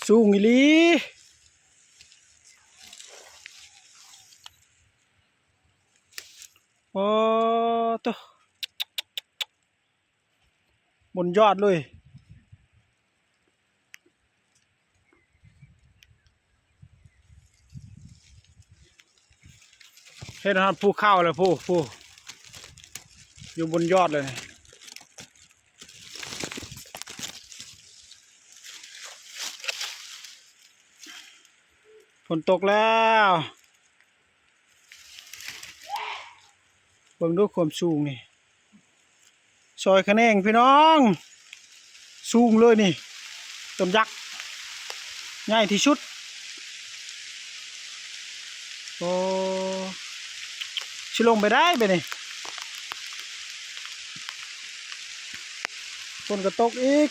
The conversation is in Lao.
ສູງອີ່ຫຼີ. ໂອ້ໂຕ ບົນຍອດເລີຍ. ເຫັນຮອດພູເຂົາແລ້ວ ພູ ພູ ຢູ່ບົນຍອດເລີຍ. ຝົນຕົກແລ້ວ. ເບິ່ງດູຄວາມສູງນີ້ ຊອຍຂະແໜງພີ່ນ້ອງ ສູງເລີຍນີ້ ຕົ້ນຍັກໃຫຍ່ທີ່ສຸດ. ໂອ້ ຊິລົງໄປໄດ້ບາດນີ້ ຝົນກໍຕົກອີກ.